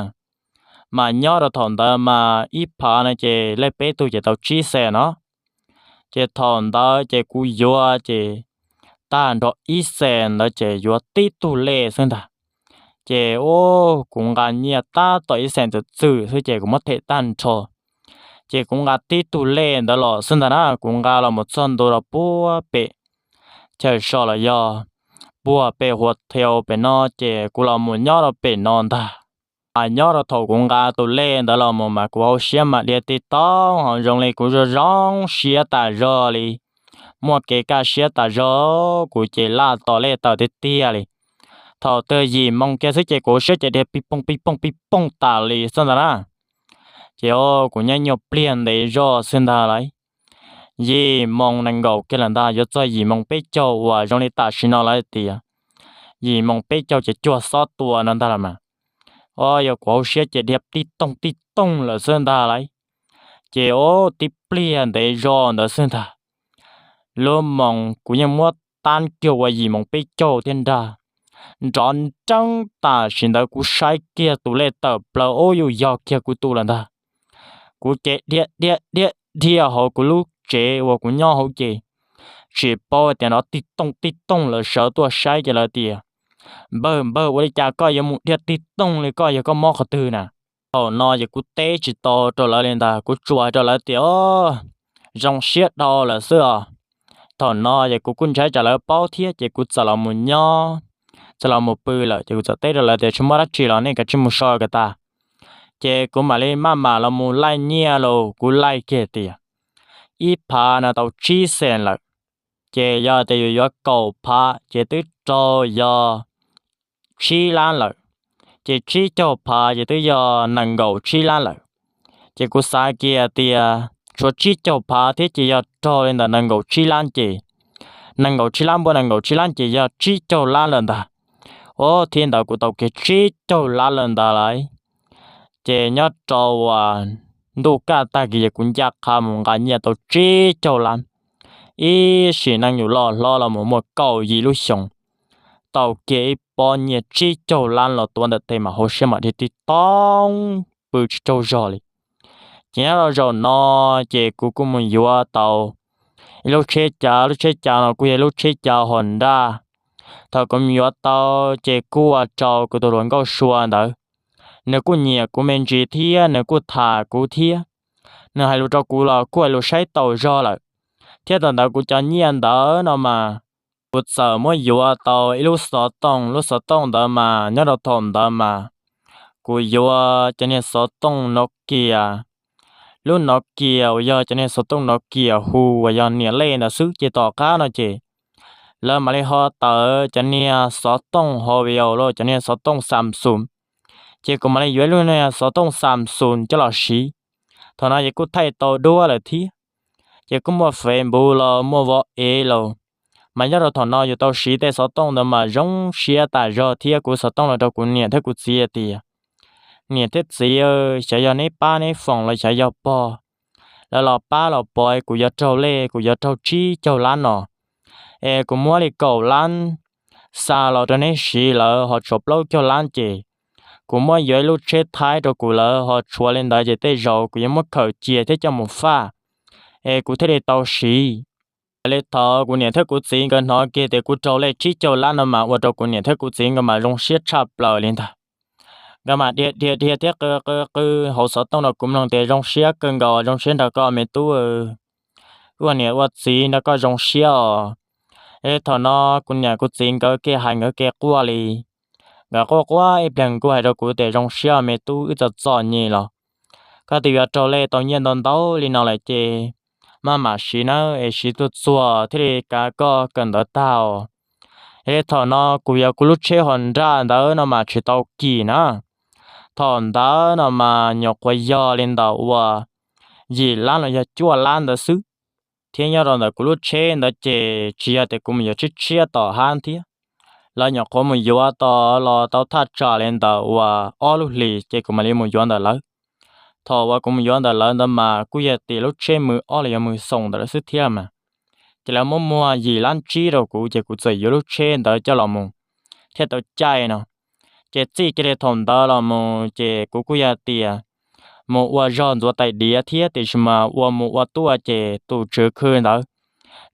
Mas nyob rau thaum ntawd mas ib phav no ces lej peb tug ces tau tsib xees no. Ces thaum ntawd ces kuv yuav ces tag nrho ib xees ntawd ces yuav tib tug lej xwb ntag. Ces kuv nqa nyiaj tab tom ib xees txwm txwm xwb ces kuv muab them tag nrho. Ces kuv nqa tib tug lej ntawd los xwb ntag na, kuv nqa los mus txog ntua rau puag pem chaw so los yog puag pem hua thiau pem no ces kuv los mus nyob rau pem no ntag. Mas nyob rau thaum kuv nqa tus lej ntawd los mus mas kuv hauv siab mas dhia tib tooj ho zoo li kuv zoo zoo siab tas zog li, muaj kev kaj siab tas zog, kuv ces laj tos lej tawm tiag tiag li. Thaum twg yim moos kiag xwb ces kuv hauv siab ces dhia pij pooj pij pooj pij pooj tas li xwb ntag na. Ces kuv nyob nyuag pliag ntev zog xwb ntag lauj. Yim moos nees nkaum kiag lawm ntag, yuav txog yim moos peb caug uas zoo li tam sim no lawv tias yim moos peb caug ces cuag xob tua no ntag los mas. O, yog kuv hauv siab ces dhia tib tooj tib tooj lawm xwb ntag lauj. Ces o, tib pliag ntev zog ntawd xwb ntag, lub moos kuv yeej muab tab kiag ua yim moos peb caug thiab ntag. Nrov nreeb tam sim ntawd kuv saib kiag tus lej tawm plaws, o, yus yog kiag kuv tus lawm ntag. Kuv ces dhia dhia dhia dhia hauv kuv lub tsev uas kuv nyob hauv ces tsis paub tias nrov tib tooj tib tooj lawv sawv tuaj saib ces lawv tias, Npawg, npawg, ua li cas koj yuav mus dhia tib tooj li, koj yog koj mob qhov twg na? Thaum no ces kuv teb tsis tau rau lawv li ntag, kuv tsuas hais rau lawv tias, O, zoo siab dhau lawm xwb os. Thaum no ces kuv kuj ntshai tsam lawv paub thiab ces kuv txawm los mus nyob, txawm los mus pw lawm ces kuv txawm teb rau lawv tias, Tsis muaj dab tsi los nej kav tsij mus so kom tas. Ces kuv mam li maj mam los mus laij nyiaj los kuv laij kiag tias ib phav no tau tsib xees lawm, ces yog tias yus yuav kaum phav ces twb raug yog tsib lab lawm, ces tsib caug phav ces twb yog nees nkaum tsib lab lawm. Ces kuv xav kiag tias tshuav tsib caug phav thiab ces yog raug li ntawm nees nkaum tsib lab ces, nees nkaum tsib lab npuaj nees nkaum tsib lab ces yog tsib caug lab lawm ntag. Ob thiv ntawd kuv tau kiag tsib caug lab lawm ntag lauj. Ces nyob rau uas ntuj kaj tag kis ces kuv ncaj qha mus nqa nyiaj tau tsib caug lab. Ib sim neej yus loj hlob los mus muaj kaum yim lub xyoos, tau kiag ib pob nyiaj tsib caug lab los tuav ntawm tes mas hauv siab mam dhia tib toob pw tsis tsaug zog li. Ces nyob rau zaum no ces kuv kuj mus yuav tau ib lub tsheb cav, lub tsheb cav no kuj yog ib lub tsheb cav hos nraj. Thaum kuv mus yuav tau ces kuj ua rau kuv tus hluas nkauj Sua ntawd, nws kuj nyiam kuv me ntsis thiab nws kuj tham kuv thiab. Nws hais lus rau kuv los kuj hais lus saib taus zog lawm. Thiab thaum ntawd kuv cov nyiaj ntawd no mas kuv txawm muab yuav tau ib lub xov tooj, lub xov tooj ntawd mas nyob rau thaum ntawd mas kuv yuav cov niag xov tooj Nokia, lub Nokia uas yog cov niag xov tooj Nokia hu uas yog niam lej ntawd xwb. Ces tom qab no ces lawv mam li ho tawm cov niag xov tooj Huawei los cov niag xov tooj Samsung, ces kuv mam li yuav ib lub niag xov tooj Samsung coj los siv. Thaum no ces kuj thaij tau duab lawm thiab, ces kuj muaj Facebook los muaj WhatsApp los, mas nyob rau thaum no yus tau siv tej xov tooj ntawd mas zoo siab tas zog thiab kuv xov tooj los rau kuv niam thiab kuv txiv hais tias, niam thiab txiv, xyov yog neb pab neb foom los xyov yog pog, lawv los pab los pov kuv yuav raug lej, kuv yuav raug tsib caug lab no, es kuv muab li kaum lab xa los rau neb siv lawm ho tshuav plaub caug lab ces kuv muab yuav ib lub tsheb Thaib rau kuv lawm ho tshuav li ntawd ces tej zaum kuv yuav muab khaws cia thiab coj mus faj, es kuv thiaj li tau siv. Yog li thaum kuv niam thiab kuv txiv nkawd hnov kiag tias kuv raug lej tsib caug lab no mas ua rau kuv niam thiab kuv txiv nkawd mas zoo siab tshaj plaws li ntag. Nkawd mas dhia dhia dhia thiab qw qw qw hauv xov tooj rau kuv mloog tias zoo siab kawg nkaus, zoo siab nrog koj me tub, wb ua niam ua txiv nrog koj zoo siab os. Yog li thaum no kuv niam kuv txiv nkawd kev hais nkawd kev quaj li. Nkawd quaj quaj ib pliag kuj hais rau kuv tias zoo siab me tub, wb txom txom nyem los koj twb yuav raug lej tau nyiaj ntau ntau li no lawm ces maj mam siv nawb, es siv txuag txuag thiaj li kav koj kawm ntawv tag os. Yog li thaum no kuv yuav kuv lub tsheb hos nraj ntawd no mas tsis tau kim na. Thaum ntawd no mas nyuam qhuav yog li ntawm uas yim lab los yog cuaj lab ntawd xwb. Thiab nyob rau ntawm kuv lub tsheb ntawd ces tsis yog tias kuv mus yuav tshiab tshiab tom hab thiab. Lawv nyuam qhuav mus yuav tau los tau thaj tsam li ntawm uas ob lub hlis ces kuv mam li mus yuav ntawm lawv. Thaum uas kuv mus yuav ntawm lawv ntawd mas kuj yog tias lub tsheb mws ob los yog mws xoom ntawm lawv xwb thiab mas. Ces lawv muab muag yim lab tsib rau kuv ces kuv txawm yuav lub tsheb ntawd coj los mus thiaj tau caij no. Ces txij kiag li thaum ntawd los mus ces kuv kuj yog tias mus ua zog ntxuav tais diav thiab, tiam sis mas ua mus ua tuaj ces tus tswv khw ntawd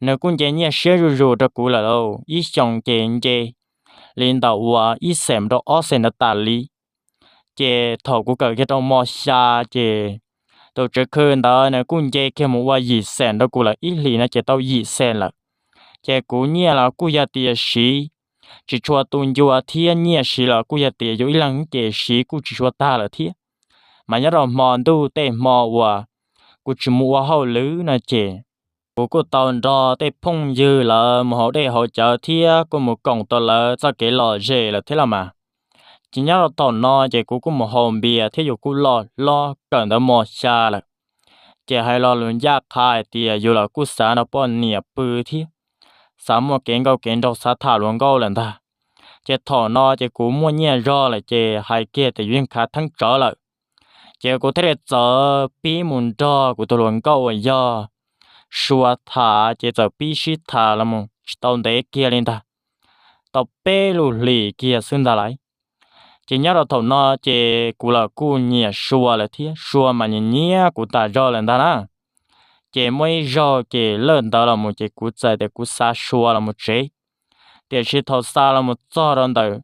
nws kuj nce nyiaj siab zuj zus rau kuv lawm lauj, ib xyoos ces nce li ntawm uas ib xees rau ob xees ntawd tas li. Ces thaum kuv kawm kiag rau mos xya ces tus tswv khw ntawd nws kuj nce kiag mus ua yim xees rau kuv lawm, ib hlis no ces tau yim xees lawm. Ces kuv nyiaj los kuj yog tias siv tsis tshua tu ncua thiab, nyiaj siv los kuj yog tias yus ib leeg ces siv kuj tsis tshua tag lawm thiab. Mas nyob rau hmo ntuj tej hmo uas kuv tsis mus ua hauj lwm no ces kuv kuj tau nrog tej phooj ywg lawv mus haus dej haus cawv thiab kuj mus koom tau lawv txoj kev lom zem lawm thiab los mas. Ces nyob rau thaum no ces kuv kuj mus haus npias thiab yus kuj loj hlob kawm ntawv mos xya lawm. Ces hais lo lus ncaj qha hais tias yus los kuj xav nrog poj niam pw thiab, xav muaj kev nkauj kev nraug, xav tham hluas nkauj lawm ntag. Ces thaum no ces kuv muaj nyiaj zog lawm ces hais kiag tias yus yeej khav theeb tsawv lawm. Ces kuv thiaj li txawm pib mus nrog kuv tus hluas nkauj uas yog Sua tham, ces txawm pib sib tham los mus tsis tau ntev kiag li ntag, tau peb lub hlis kiag xwb ntag lauj. Ces nyob rau thaum no ces kuv los kuj nyiam Sua lawm thiab, Sua mas nyiam nyiam kuv tas zog lawm ntag na. Ces muaj ib zaug ces lawm ntawd los mus ces kuv txawm tias kuv xa Sua los mus tsev. Tiam sis thaum xa los mus txog rau ntawm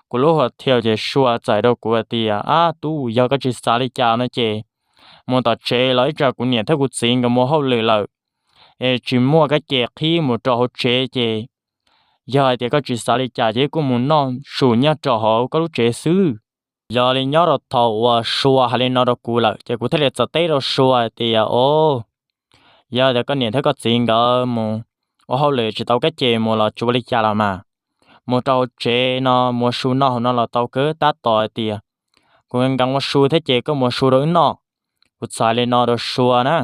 kuv lub hua thiau ces Sua txais rau kuv hais tias, Ab tub, yog koj tsis xav li cas no ces mus tom tsev los ib tsam kuv niam thiab kuv txiv nkawd mus hauj lwm lawm, es tsis muaj kab ke qhib mus rau hauv tsev ces yog hais tias koj tsis xav li cas ces kuj mus noj su nyob rau hauv koj lub tsev xwb. Yog li nyob rau thaum uas Sua hais li no rau kuv lawm ces kuv thiaj li txawm teb rau Sua hais tias, o, yog tias koj niam thiab koj txiv nkawd mus ua hauj lwm tsis tau kab ces mus los tsis ua li cas los mas, mus rau hauv tsev no mus ua su noj hauv no los tau kawg, tab tom hais tias kuv nkees ua su thiab ces koj mus ua su rau wb noj. Kuv txawm hais li no rau Sua na.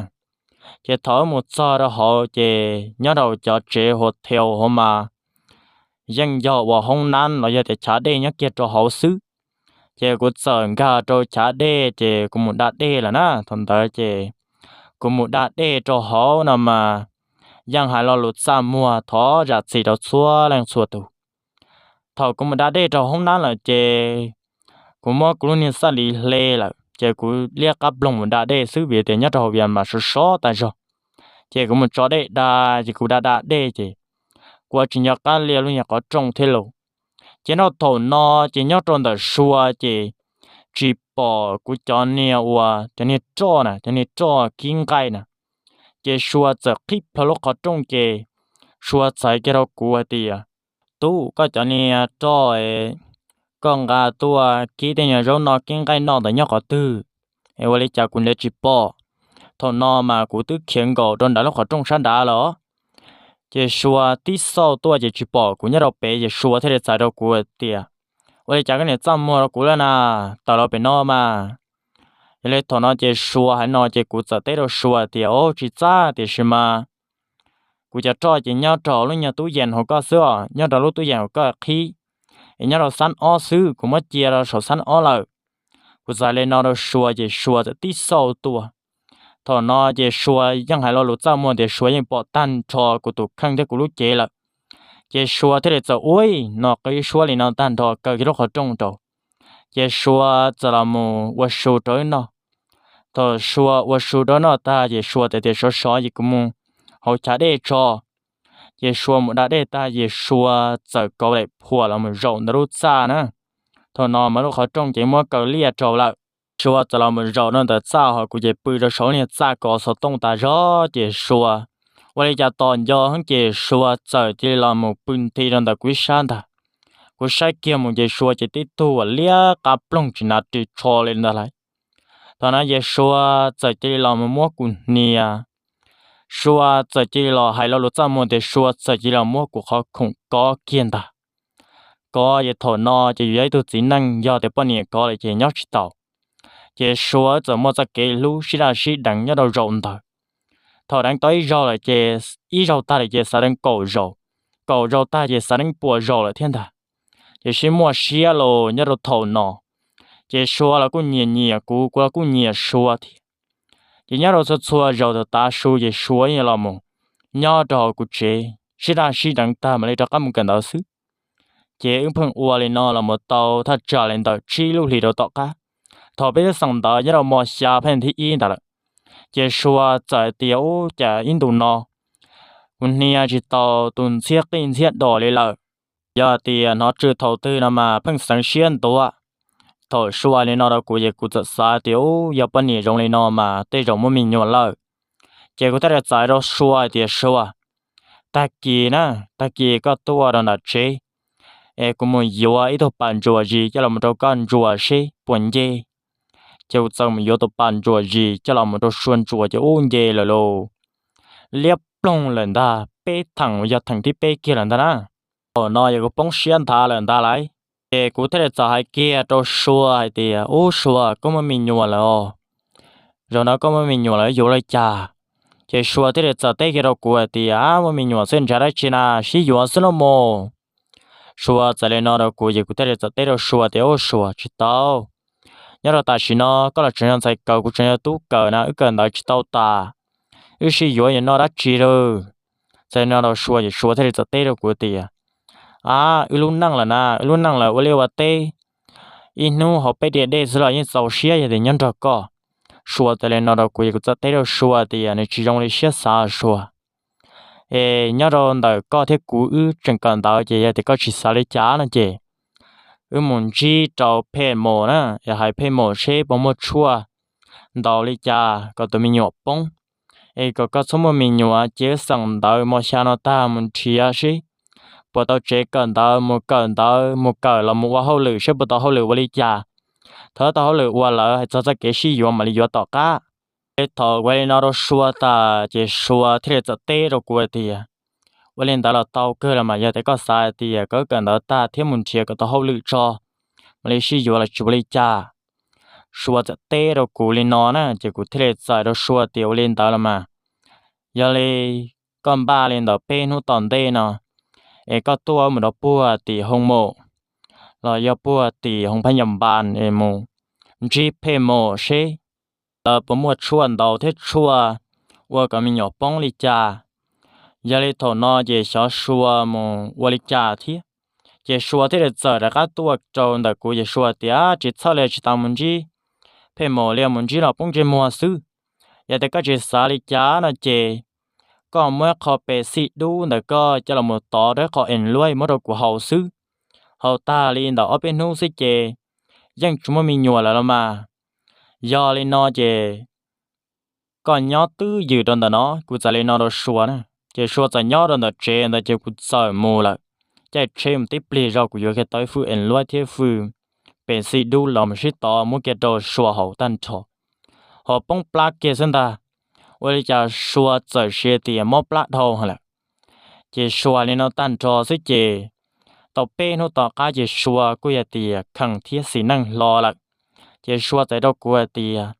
Ces thaum wb mus txog rau hauv ces nyob rau cov tsev huav thiau hauv mas yeej yog uas hoob nab los yog tias chav dej nyob kiag rau hauv xwb. Ces kuv txawm nkag rau chav dej ces kuv mus da dej lawm na. Thaum ntawd ces kuv mus da dej rau hauv no mas yeej hais lo lus txaj muag thov zam txim rau txhua leej txhua tus. Thaum kuv mus da dej rau hoob nab lawm ces kuv muab kuv lub niag xab lis hle lawm ces kuv liab qab ploog mus da dej xwb vim tias nyob rau hauv vias mas sov sov tas zog. Ces kuv mus tso dej da, ces kuv da da dej ces kuv ua tsis nco qab lias lub niag qhov rooj thiab lauj. Ces nyob thaum no ces nyob rau ntawm Sua ces tsis pom kuv cov niag uas cov niag roj na, cov niag roj kib nqaij na. Ces Sua txawm qhib plho lub qhov rooj ces Sua txais kiag rau kuv hais tias, tub, koj cov niag roj, koj nqa tuaj kib tej nyuag zaub no kib nqaij noj ntawd nyob qhov twg? Es ua li cas kuv nrhiav tsis pom? Thaum no mas kuv twb khiav nkaum rau nram lub qhov rooj sab nrad lawm. Ces Sua tib xauj tuaj ces tsis pom kuv nyob rau pem ces Sua thiaj li txais rau kuv hais tias, ua li cas koj niam txaj muag rau kuv lawm na, tawm los pem no mas. Yog li thaum no ces Sua hais no ces kuv txawm teb rau Sua tias, o, tsis txaj, tiam sis mas kuv cov roj ces nyob rau lub nyuag tub yees hauv koj xwb os, nyob rau lub tub yees hauv koj qhib, es nyob rau xab ob xwb, kuv muab cia rau saum xab ob lawm. Kuv txawm li no rau Sua ces Sua txawm tib xauj tuaj. Thaum no ces Sua yeej hais lo lus txaj muag tias Sua yeej pom tag nrho kuv tus kheej thiab kuv lub cev lawm. Ces Sua thiaj li txawm ua no qw ib suab li no tag nrho kaw kiag lub qhov rooj rau. Ces Sua txawm los mus ua su rau wb noj. Thaum Sua ua su rau wb noj tag ces Sua txawm tias sov sov ces kuv mus hauv chav dej tso. Ces Sua mus da dej tag ces Sua txawm kauv daim phuam los mus zaum ntawm lub txaj na. Thaum no mas lub qhov rooj ces muab kaw liaj rau lawm. Sua txawm los mus zaum rau ntawm txaj ho kuv ces pw rau saum niag txaj kov xov tooj tas zog ces Sua ua li cas tos nco heev ces Sua txawm cia li los mus pw nthi rau ntawm kuv ib sab ntag. Kuv saib kiag mus ces Sua ces tib tug uas liab qab ploog tsis hnav ris tsho li ntag lauj. Thaum no ces Sua txawm cia li los mus muab kuv hnia. Sua txawm cia li los hais lo lus txaj muag tias Sua txawm cia li los muab kuv qhov khoom kov kiag ntag. Kov ces thaum no ces yus yog ib tug txiv neej yog tias poj niam kov lawm ces nyob tsis tau. Ces Sua txawm muaj txoj kev hlub sib daj sib deev nyob rau zaum ntawd. Thaum deev tau ib zaug lawm ces, ib zaug tag lawm ces xav deev kaum zaus, kaum zaus tag ces xav deev puas zaus lawm thiab ntag. Ces sib muaj siab los nyob rau thaum no. Ces Sua los kuj nyiam nyiam kuv, kuv los kuj nyiam Sua thiab. Ces nyob rau txhua txhua zaus thaum tav su ces Sua yeej los mus nyob rau hauv kuv tsev sib daj sib deev tag mam li rov qab mus kawm ntawv xwb. Ces wb pheej ua li no los mus tau thaj tsam li ntawm tsib lub hlis rau tom qab. Thaum peb twb xeem ntawv nyob rau mos xya phej thib ib ntawd lawm, ces Sua txawm tias, ub, cas ib ntus no kuv hnia tsis tau tus ntxhiab qij ntxhiab dos li lawm. Yog tias hnov tsw thaum twg no mas pheej xeev siab ntuav. Thaum Sua li no rau kuv ces kuv txawm xav tias, ub, yog poj niam zoo li no mas tej zaum muaj me nyuam lawm. Ces kuv thiaj li txais rau Sua hais tias, Sua, tag kis na, tag kis koj tuaj rau nram tsev es kuv mus yuav ib tug pas ntsuas zis coj los rau koj ntsuas seb puas nce. Ces kuv txawm mus yuav tus pas ntsuas zis coj los rau Sua ntsuas ces ub, nce lawm lauj, liab ploog lawm ntag, peb theem yog theem thib peb kiag lawm ntag na. Thaum no yog kuv poob siab nthav lawm ntag lauj. Ces kuv thiaj li txawm hais kiag rau Sua hais tias, ub, Sua, koj muaj me nyuam lawm os. Zaum no koj muaj me nyuam lawm yuav ua li cas? Ces Sua thiaj li txawm teb kiag rau kuv hais tias, muaj me nyuam xwb ntshav dab tsi na, sib yuav xwb no mog. Sua txawm li no rau kuv ces kuv thiaj li txawm teb rau Sua tias, ub, Sua, tsis tau. Nyob rau tam sim no koj los tseem yog ntxhais kawm, kuv tseem yog tub kawm na, wb kawm ntawv tsis tau tas, wb sib yuav yuav noj dab tsi lawm? Txawm li no rau Sua ces Sua thiaj li txawm teb rau kuv tias, a, wb lub neej lawm na, wb lub neej lawm ua liaj ua teb, ib hnub hauv peb diav dej xwb los yeej txaus siab yog tias nyob nrog koj. Sua txawm li no rau kuv ces kuv txawm teb rau Sua tias, nws tsis zoo li siab xav Sua. Es nyob rau ntawm koj thiab kuv wb tseem kawm ntawv ces yog tias koj tsis xav li cas no ces wb mus ntsib rau phej mus na, es hais phej mus seb puas muaj tshuaj ntau li cas kom tus me nyuam poob, es kom koj txhob muaj me nyuam. Ces wb xeem ntawv mos xya no tag mus nrhiav seb puas tau tsev kawm ntawv, mus kawm ntawv, mus kawm los mus ua hauj lwm seb puas tau hauj lwm ua li cas. Thov tau hauj lwm ua lawm, hais txog txoj kev sib yuav mam li yuav tom qab. Ces thaum ua li no rau Sua tas ces Sua thiaj li txawm teb rau kuv hais tias, ua li ntawd los tau kawg los mas, yog tias koj xav hais tias koj kawm ntawv tag thiab mus nrhiav kom tau hauj lwm tso, mam li sib yuav los tsis ua li cas. Sua txawm teb rau kuv li no na, ces kuv thiaj li txawm rau Sua tias, ua li ntawd los mas, yog li koj npaj li ntawd peb hnub tom ntej no es koj tuaj mus rau puag tim Hoo Mom los yog puag tim Hoo Phab Nyom Npas es mus ntsib Phej Mom seb lawv puas muaj tshuaj ntaus thiab tshuaj ua kom me nyuam poob li cas. Yog li thaum no ces xyov Sua mus ua li cas thiab. Ces Sua thiaj li txawm rov qab tuaj rau ntawm kuv ces Sua tias, tsis txhawj li, tsis tas mus ntsib Phej Mom li, mus ntsib los poob ntsej muag xwb. Yog tias koj tsis xav li cas no ces koj muab ib qho pes xij dub ntawm koj coj los mus tov rau ib qho en luaj muab rau kuv haus xwb. Haus tag li ntawm ob peb hnub xwb ces yeej tsis muaj me nyuam lawm los mas. Yog li no ces koj nyob twj ywm rau ntawm no. Kuv txawm li no rau Sua na, ces Sua txawm nyob rau ntawm tsev ntawd ces kuv txawm mus lawm. Caij tsheb mus tib pliag zog kuv yuav kiag tau ib fwj en luaj thiab fwj pes xij dub los mus sib tov muab kiag rau Sua haus tag nrho. Ho poob plab kiag xwb ntag, ua li cas Sua txawm siv tias mob plab dhau lawm. Ces Sua hais li no tag nrho xwb ces tau peb hnub tom qab ces Sua kuj yog tias kheev thiab xis neej hlo lawm. Ces Sua txawm rau kuv hais tias,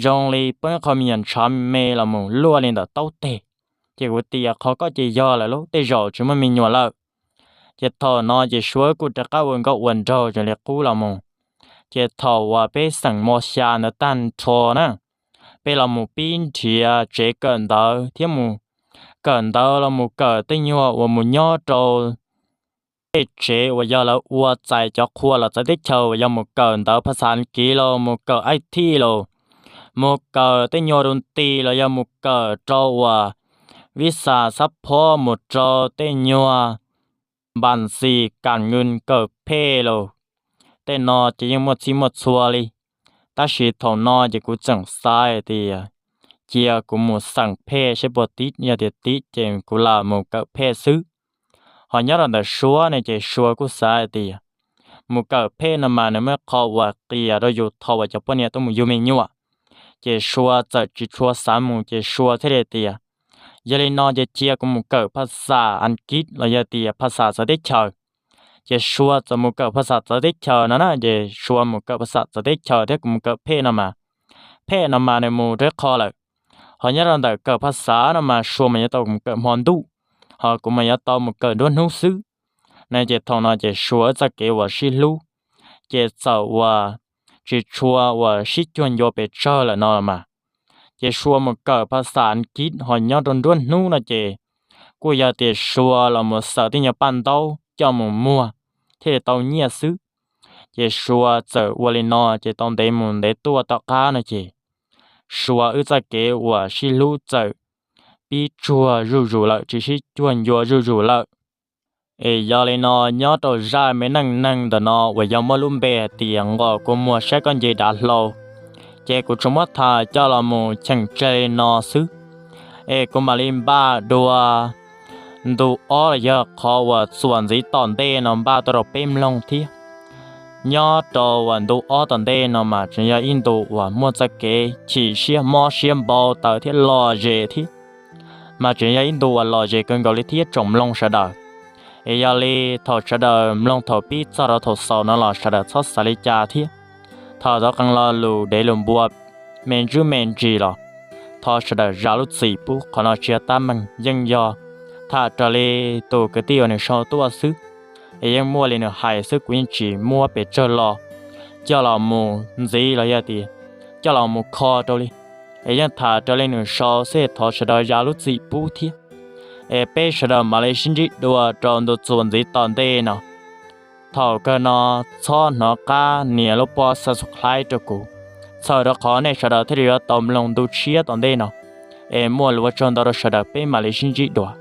zoo li poob ib qho me nyuam ntshav me los mus luaj li ntawm taub teg. Ces kuv tias, qhov koj ces yog lawm lauj, tej zaum tsis muaj me nyuam lawm. Ces thaum no ces Sua kuj rov qab ua nkauj ua nraug zoo li qub los mus. Ces thaum uas peb xeem Mos Xya ntawd tag nrho na, peb los mus pib nrhiav tsev kawm ntawv thiab mus kawm ntawv los mus kawm tej nyuag uas mus nyob rau tej tsev uas yog lawv ua txais cov qhua los txawv teb chaws uas yog mus kawm ntawv phas xas Askiv los mus kawm I T los mus kawm tej nyuag rau nti los yog mus kawm rau uas vib xas xab phob mus rau tej nyuag npas xis kam nws kawm phej los. Tej no ces yeej muaj txhij muaj txhua li. Tab sis thaum no ces kuv tseem xav tias cia kuv mus xeem phej seb puas tib, yog tias tib ces kuv lam mus kawm phej xwb. Ho nyob rau ntawm Sua ne ces Sua kuj xav hais tias mus kawm phej no mas nws muaj qhov uas qias rau yus thaum uas cov poj niam tuaj mus yug me nyuam. Ces Sua txawm tsis tshua xav mus ces Sua thiaj li tias, yog li no ces cia kuv mus kawm phas xas Askiv los yog tias phas xas txawv teb chaws. Ces Sua txawm mus kawm phas xas txawv teb chaws no na, ces Sua mus kawm phas xas txawv teb chaws thiab kuv mus kawm phej no mas, phej no mas nws mus rau ib qho lawm. Ho nyob rau ntawm kawm phas xas no mas Sua mas yuav tau mus kawm hmo ntuj, ho kuv mas yuav tau mus kawm nruab hnub xwb. No ces thaum no ces Sua wb txoj kev uas sib hlub ces txawm uas tsis tshua uas sib cuag ncua pes tsawg lawm no los mas. Ces Sua mus kawm phas xas Askiv ho nyob rau nruab hnub no ces kuj yog tias Sua los mus xaws tej nyuag paj ntaub coj mus muag thiaj li tau nyiaj xwb. Ces Sua txawm ua li no ces tau ntev mus ntev tuaj tom qab no ces Sua wb txoj kev uas sib hlub txawm pib tsuag zuj zus lawm, tsis sib cuag ncua zuj zus lawm. Es yog li no nyob rau zaj me neej neeg ntawm no uas yog muaj lub npe hais tias nqos kua muag saib koj nce dav hlau, ces kuv tsuas muab tham coj los mus cheem tseg li no xwb. Es kuv mam li npaj dua ntu ob los yog qhov uas txuas ntxiv tom ntej no npaj tuaj rau peb mloog thiab. Nyob rau uas ntu ob tom ntej no mas tseem yog ib ntu uas muaj txoj kev chim siab mob siab npau taws thiab lom zem thiab, mas tseem yog ib ntu uas lom zem kawg nkaus li thiab tsoom mloog sawv daws. Es yog li thaum sawv daws mloog thaum pib txog rau thaum xaus no los sawv daws txhob xav li cas thiab. Thov thov qee lo lus dev lus npua me ntsuj me ntsis los thov sawv daws zam lub txim pub, qhov no tsis yog tab meeg, yeej yog tham raws li tus kwv tij uas nws sau tuaj xwb. Es yeej muaj li nws hais xwb, kuv yeej tsis muab pes tsawg los coj los mus ntxiv los yog tias coj los mus kho rau li. Es yeej tham raws li nws sau xwb, thov sawv daws zam lub txim pub thiab. Es peb sawv daws mam li sib ntsib dua rau ntu txuas ntxiv tom ntej no. Thaum kawg no txhob hnov qab nias lub pob subscribe rau kuv, txhawm rau qhov nej sawv daws thiaj li yuav tau mloog ntu tshiab tom ntej no. Es muaj lus ua tsaug ntau rau sawv daws, peb mam li sib ntsib dua.